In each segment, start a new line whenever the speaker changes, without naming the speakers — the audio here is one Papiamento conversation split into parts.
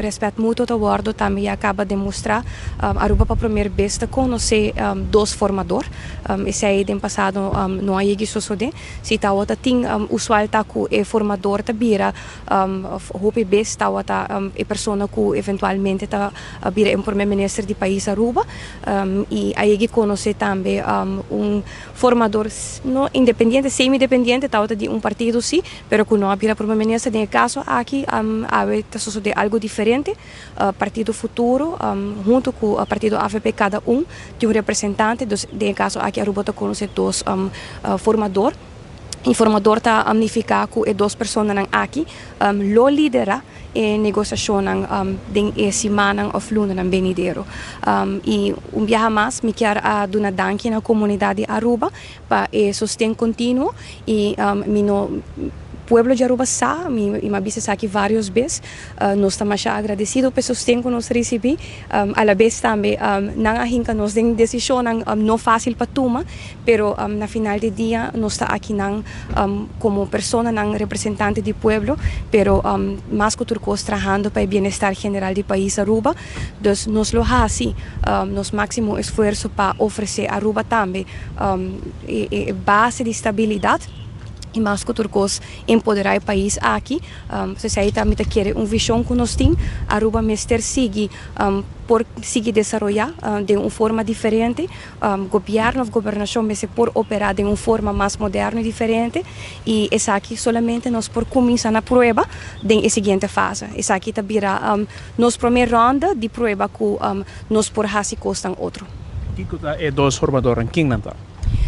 Respet mutuo ta wordo tambe ya caba demostra. Aruba pa promer bes ta conoce dos formador. Esey den pasado no a yegi sosode. Si tawata tin usual ta cu e formador ta bira of hopi bes tawata e persona cu eventualmente ta bira e promer minister di pais Aruba. Y a yegi conoce tambe un formador no independiente, semi-dependiente, tawata di un partido si, pero cu no a bira Prome Minister. Den e caso aki awe ta sosode algo diferente. Partido Futuro hunto cu Partido avp cada un tin un representante, dus den e caso aki Aruba ta conoce dos formador. Y formador ta nifica cu e dos personanan aki lo lidera e negociacionnan den e simannan of lunanan benidero. Y un biaha mas mi kier a duna danki na comunidad di Aruba pa e sosten continuo y mi no pueblo di Aruba sa, mi mi a bisa esaki varios bes, nos ta masha agradecido pa e sosten cu nos ricibi, alabes tambe nan a hinca nos den decisionnan no facil pa tuma, pero na final di dia nos ta akinan como personanan representante di pueblo, pero mas cu tur cos trahando pa e bienestar general di pais Aruba, dus nos lo haci nos maximo esfuerzo pa ofrece Aruba tambe e base di stabilidad y mas cu tur cos empodera e pais aki. Esey ta mi ta kere un vision cu nos tin. Aruba mester sigui por sigui desaroya den un forma diferente. Gobierno of gobernacion mester por opera den un forma mas moderno y diferente y esaki solamente nos por cuminsa na prueba den e siguiente fase. Esaki ta bira nos prome ronda di prueba cu nos por haci cosnan otro.
Kico ta e dos formadornan? Ken nan ta?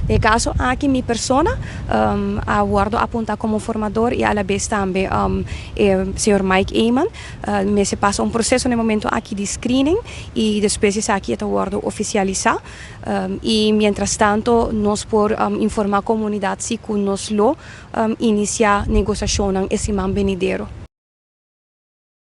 Den e caso aki mi persona a wordo apunta como formador y alabes tambe e señor Mike Eman. Mester pasa un proceso na e momento aki di screening y despues esaki e ta wordo oficialisa. Y mientras tanto nos por informa comunidad si cu nos lo inicia negociacionnan e siman benidero.